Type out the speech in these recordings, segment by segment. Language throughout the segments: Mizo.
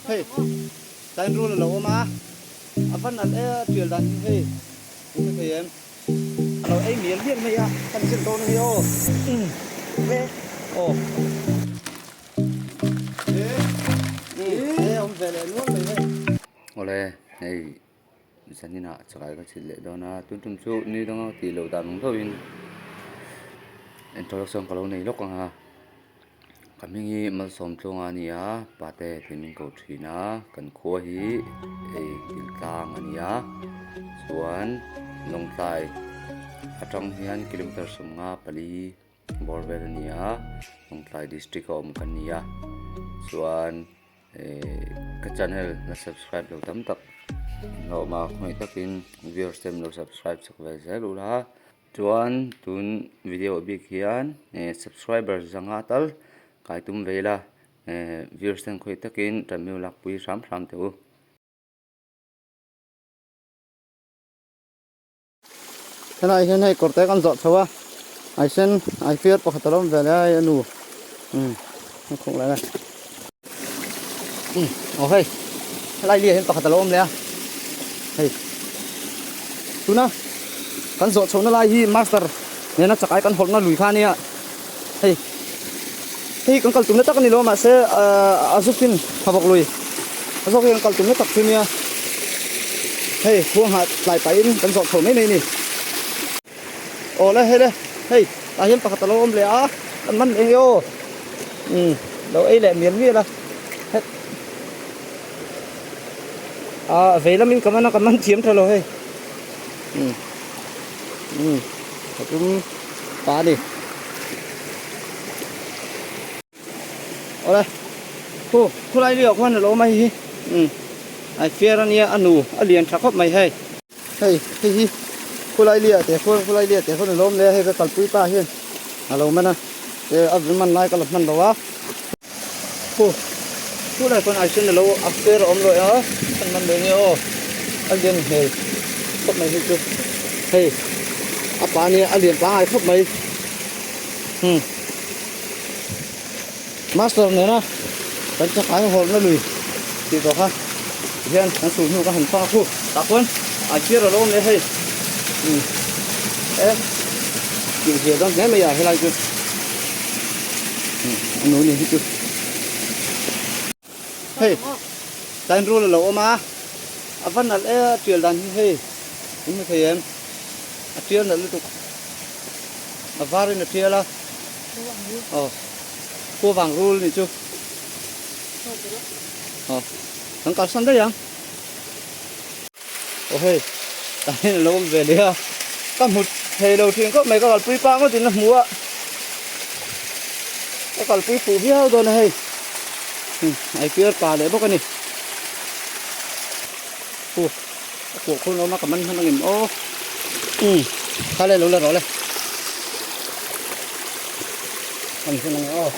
Hei tain rul a lo awm a, a va nalh e a tial dan hi hei in hmu thei em? A lo ei mial mial mai a, kan zir dawn a ni aw. Umm aw. E awm ve leh nual mai hei. Awle hei zaninah chakai ka chhit leh dawn a, tun tum chu ni danga tih loh dan ang deuhin introduction ka lo nei lawk ang a. Ka hming hi Malsawmtluanga a ni a, pate tih min ko thin a, kan khua hi hei Kiltlang a ni a, chuan Lawngtlai atang hian kilometer 54 bawr vel a ni a, Lawngtlai district a awm kan ni a, chuan ehh ka channel la subscribe lo tam tak in la awm a, khawngaih takin viewers te min lo subscribe chak ve zel ula. Chuan tun video bik hian eh subscriber zanga tal kai tum ve ila eh viewers ten khawi takin tanmiu lakpui hram hram teh u. Helai hian hei kawrte kan zawh chho a, ai sen ai fiar pakhat a lo awm ve leh a hei a nu umm a khawk leh a umm aw hei helai liah hian pakhat a lo awm leh a hei tuna kan zawh chhohna lai hi master nena chakai kan hawlhna lui kha ania hei hei kan kal tumna tak a ni lo mahse ahh a zupin thavawk lui a zawk hi kan kal tumna tak chu nia hei khuang hah tlai pahin kan zawh chho mai mai a ni. Aw le hei le hei tah hian pakhat a lo awm leh a kan man leh nge aw umm lo ei leh mial mial a het ah vei lamin ka man a ka man thiam tha lo hei umm umm ka tum ta a ni aw le khu khulai liau khuan a lo awm a hei hi umm a fiar ania a nu a lian tha khawp mai hei. Hei hei hi khulai lia te khuan khulai lia te khuan a lawm le a hei ka kalpui pa hian a lo man a te a man lai ka la hman lo a khu khulai khuan ai sen a lo a fer a awm lo a an man leh nge aw a lian hmel khawp mai hi chu hei a pa nia a lian pangai khawp mai hmm Master nena kan chakai hawlhna lui tih tawh kha hian kan sul hnu ka han fang a khu tah khuan a chhiar a lo awm leh hei umm e tih zia dawn hle mai a helai chu umm a nu ni hi chu hei tain rul a lo awm a a va nalh e a tial dan hi hei in hmu thei em a tial nalh lutuk a varin a tial a. Aw khua vang rul ni chu aw kan kalsan daih ang aw hei tah hian a lo awm ve leh a ka hmu thei lo thin khawp mai ka kalpui pa ngawt in a hmu a ka kalpui fuh viau dawn a hei ai piar pa leh bawk a ni hu a kuah khawn awm a ka man hman angem aw umm kha le lo la rawh le kan hman ang aw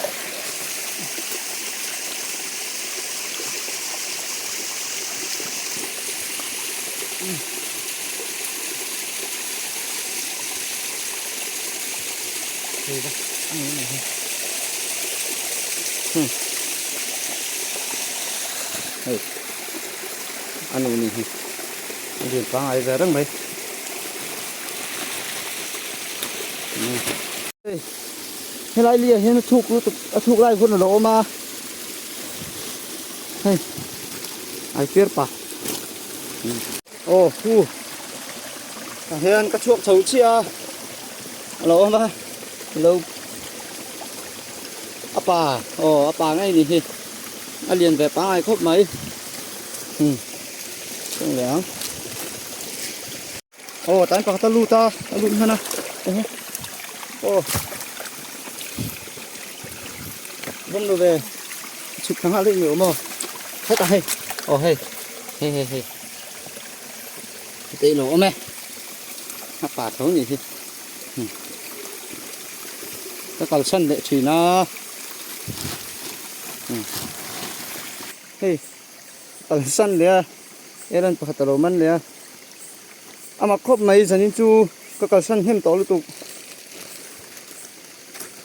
hei a nu ni hi a lian pangai ve reng mai hei helai liah hian a thuk lutuk a thuk lai hun a lo awm a hei ai piar pa aw hu tah hian ka chhuak chho chiah a a lo awm a lo a pa aw a pa ngei ni hi. A lian ve pangai khawp mai umm cheng leh ang aw tlai pakhat a lut a a lut hman a aw bawm lo ve chhuk thla nghal daih ni awm aw hetah hei aw hei hei hei hei heti lo awm e a pa tho ni hi ka kalsan leh thin a. Hei kalsan leh a airline pakhat a lo man leh a a mak khawp mai zanin chu ka kalsan hnem tawh lutuk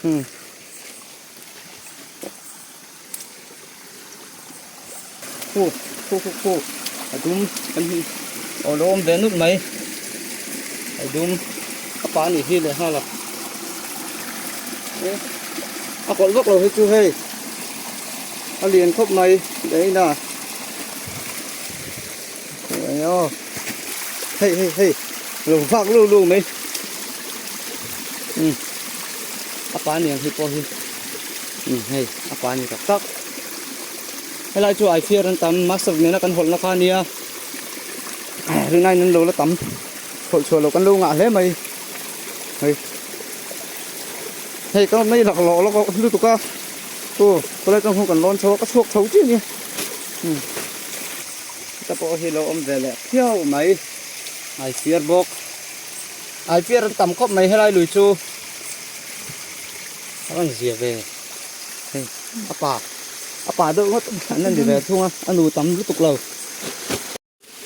umm. Khu khu khu khu a dum kan hi aw lo awm ve nulh mai a dum a pa anih hi leh nghal a a kawlh vak lo hi chu hei a lian khawp mai leh in a aw hei hei hei lo vak luh luh mai umm a pa aniang hi pawh hi umm hei a pa ani tak tak. Helai chu ai fiar an tam master nena kan hawlhna kha ania rinaiin an lo la tam hawlh chhuah loh kan lo ngah hle mai hei hei ka mei lak lawh lawk lutuk a chu khawlai atang hian kan lawn chho a ka chhuak chho chiah ania umm heta pawh hi lo awm ve leh phiau mai ai fiar bawk ai fiar an tam khawp mai helai lui chu a rawn zia ve hei a pa. A pa deuh ngawt an la ni ve thung a, a nu tam lutuk lo.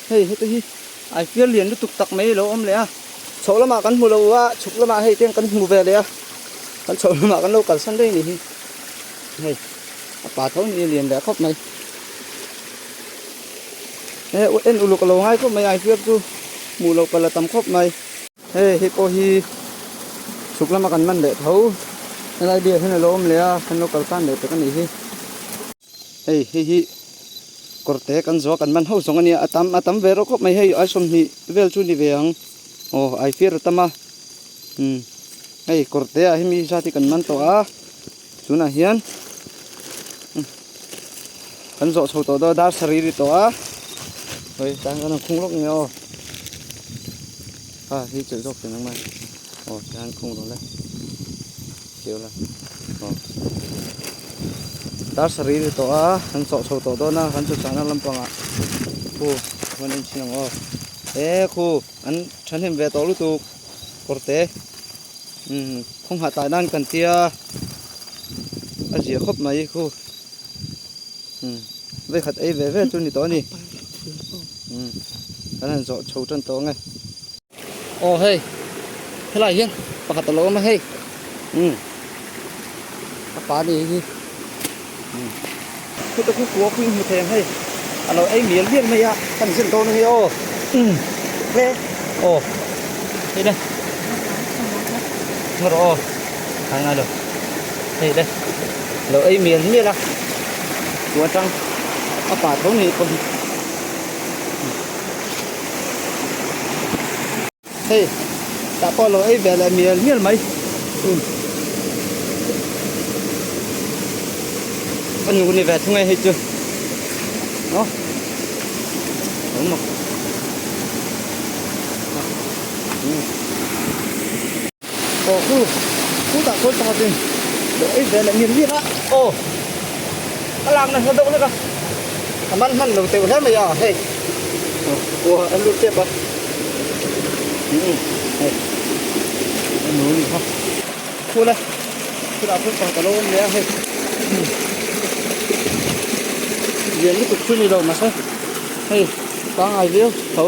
Hei heti hi ai fiar lian lutuk tak mai a lo awm leh a, chhoh lamah kan hmu lo a, chhuk lamah hei te kan hmu ve leh a, kan chhoh lamah kan lo kalsan daih a nih hi. Hei a pa tho ni a lian leh khawp mai. He en uluk a lo ngai khawp mai ai fiar chu hmuh loh palh a tam khawp mai. Hei hei pawh hi chhuk lama kan man leh tho helai biak hian a lo awm leh a kan lo kal tan leh tak a nih hi hei hei hi kawr te kan zawh a kan man ho zawng a nia a tam a tam ve rawh khawp mai hei ai 20 vel chu ni ve ang aw ai fir a tam a umm hei kawr te ah hemi zat hi kan man tawh a tunah hian kan zawh chho tawh dawn a dar sarih ri tawh a hei tan kan han khung lawk nge aw. A hi chawlh zawk teh nang mai aw tihian khung rawh le chiu la aw dar sarih ri tawh a kan chawh chho tawh dawn a kan chawchahna lampangah khu an en thin ang aw e khu an thahnem ve tawh lutuk kawr te umm khawnghah tlai nan kan tia a zia khawp mai khu umm vawikhat ei ve ve chu ni tawh a ni umm kan han zawh chho tan tawh ang e aw hei helai hian pakhat a lo awm a hei umm a pa ni hi umm khute khu kua khu in hmu thei ang hei a lo ei mial mial mai a kan zen dawn a ni aw umm hle aw hei le ngaw rawh aw ngai ngai lo hei le. Lo ei mial mial a chu atang a pa tho ni pawh hi hei tah pawh lo ei ve leh mial mial mai um a nu ni ve thung e hei chu aw awm a um. Aw khu khutah khawn pakhat in lo ei ve leh mial mial a aw a lak nasa deuh hlek a a man hman lo teuh hle mai a hei aw an lut tep a umm hei a nu ni kha khul a khutah khawn pakhat a lo awm leh a hei lian lutuk chu ni lo mahse hei pangngai viau tho.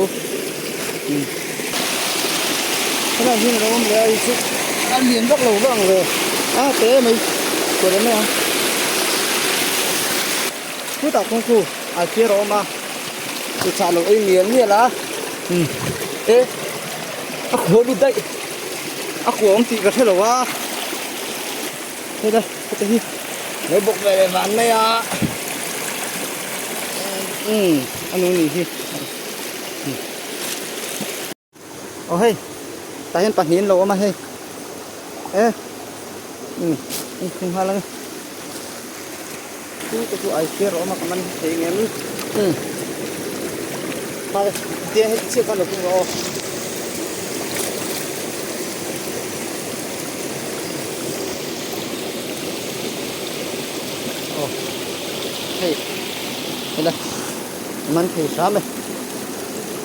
Helai hi alo awm leh a hei chu a lian vak lo vang ve a te mai kual em em a chutah kawng chu a thir a awm a tuchah lo ei mial mial a umm e a khuah lut daih a khuah awm tih ka hre lo a heta heta hi lo bawk ve leh van mai a umm a nu nih hi. Aw hei tah hian pahnih an lo awm a hei e umm an khum nghal ang e chu te chu ai fiar a awm a ka man thei ngem umm tia heti chiah khan lo tum rawh aw. Aw hei hela. Man thei hram e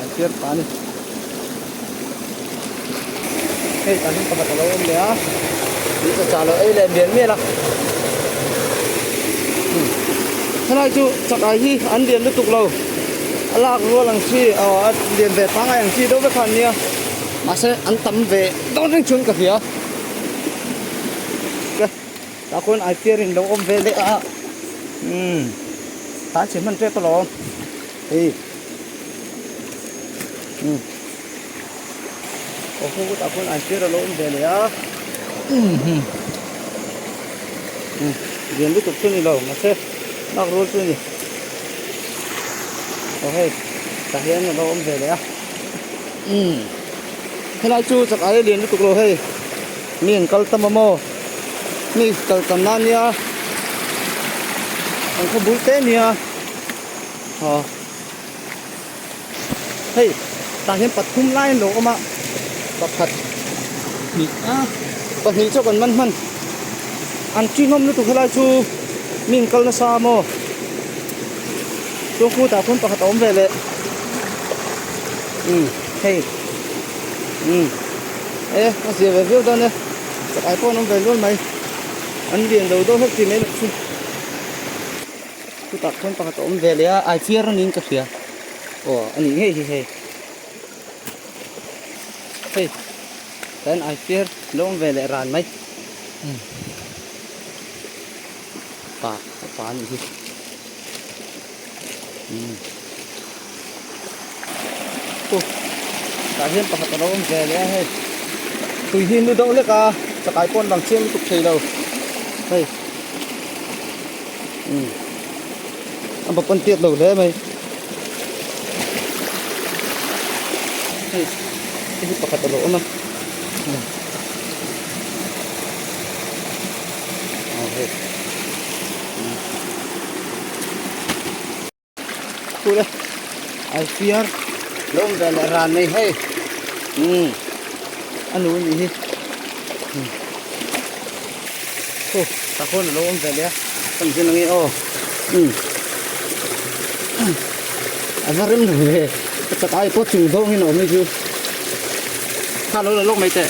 an fiar pah a ni hei tah hian pakhat a lo awm leh a tih chu chah loh ei leh mial mial a helai chu chak ai hi an lian lutuk lo a lak rual ang chi aw a lian ve pangngai ang chi deuh vek kha an nia mahse an tam ve dawn reng chuan ka hria tah khuan ai fiar in lo awm ve leh a umm. Tlan chhe hman tep alawm. Hei. Umm. Aw khu kutah khuan an sir alo awm ve leh a. Umm. Umm. Lian lutuk chu ni lo mahse lak rual chu ni. Aw hei tah hian alo awm ve leh a. Umm. Helai chu chak ai lian lutuk lo hei. Mi an kal tam a maw? Mi kal tam na nia an khaw bul te nia aw hei tah hian pathum lai an lo awm a pakhat hnih a pahnih chu kan man hman an ṭi hlawm lutuk helai chu mi an kal nasa a maw chuan khutah khuan pakhat a awm ve leh umm hei umm. E a zia ve viau dawn e chakai pawh an awm ve nual mai an lian lo deuh hlek tih mai loh chu chutah chuan pakhat a awm ve leh a ai chiar a niin ka hria aw a nih ngei hi hei hei tah hian ai fiar lo awm ve leh ran mai umm pa a pa a nih hi umm. Tah hian pakhat a lo awm ve leh a hei tui hi nu deuh hlek a chakai pawh an lang chiang lutuk thei lo hei umm a bawp an tiat lo hle mai hei hei hi pakhat a lo awm a umm aw hei umm. Kule ai fiar lo awm ve leh ran mai hei umm a nu anih hi umm khu tah khuan alo awm ve leh a kan zin ange aw umm a va rem lo ve a chak ai pawh chung zawng in a awm hi chu kha lo la lawk mai teh.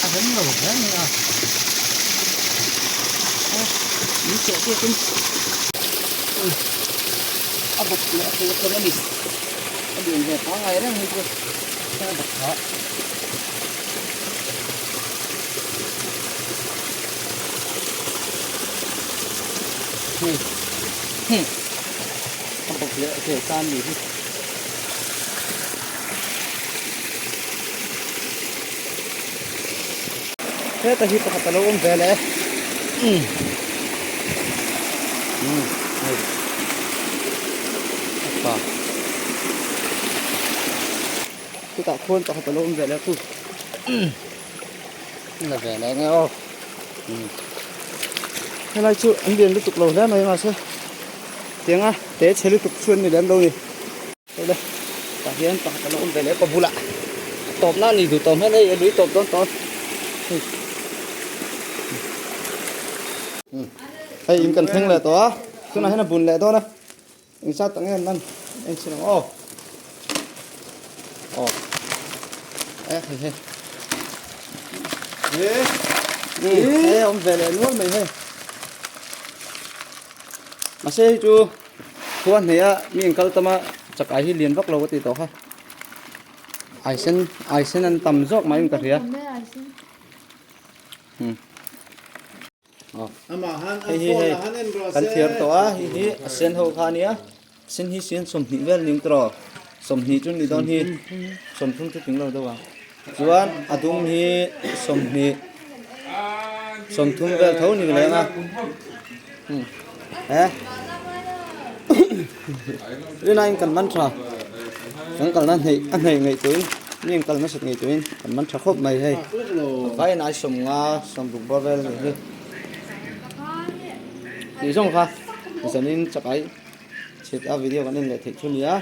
A rem lo hle mai a min sawh tawk in a bawk leh a thei a khawn a ni a lian ve pangngai reng hi chu a bawk tha. Hei hei a bawk leh a thei a tan ni hi. Heta hi pakhat a lo awm ve leh umm umm hei a pa chutah khuan pakhat a lo awm ve leh chu umm la ve leh nge aw umm helai chu an lian lutuk lo hle mai mahse tianga te chhe lutuk chu an ni lem lo ni. Tawle tah hian pakhat a lo awm ve leh ka bulah a tawp na a ni duh tawh hmel hei a lui tawp dawn tawh hei hei in kan thleng leh tawh a tunah hian a bun leh dawn a engzat tak nge an man en chhin ang aw aw e hei hei e awm ve leh nual mai hei mahse hei chu Khua hneia mi in kal tam a chakai hi lian vak lo ka tih tawh kha ai sen ai sen an tam zawk mai in ka hria hei hi hei kan thiar tawh a hei hi a sen ho kha ania sen hi sian 20 vel ning tawh 20 chu ni dawn hi 30 chu tling lo deuh ang chuan a dum hi 20 30 vel tho ni leng a. He Rina in kan man tha kan kalna hneih a hneih ngei tuin mi in kalna sat ngei tuin kan man tha khawp mai hei vai in ai 50 60 bawr vel ani hi tih zawng kha zanin chakai chhit a video kan en leh theih chu nia.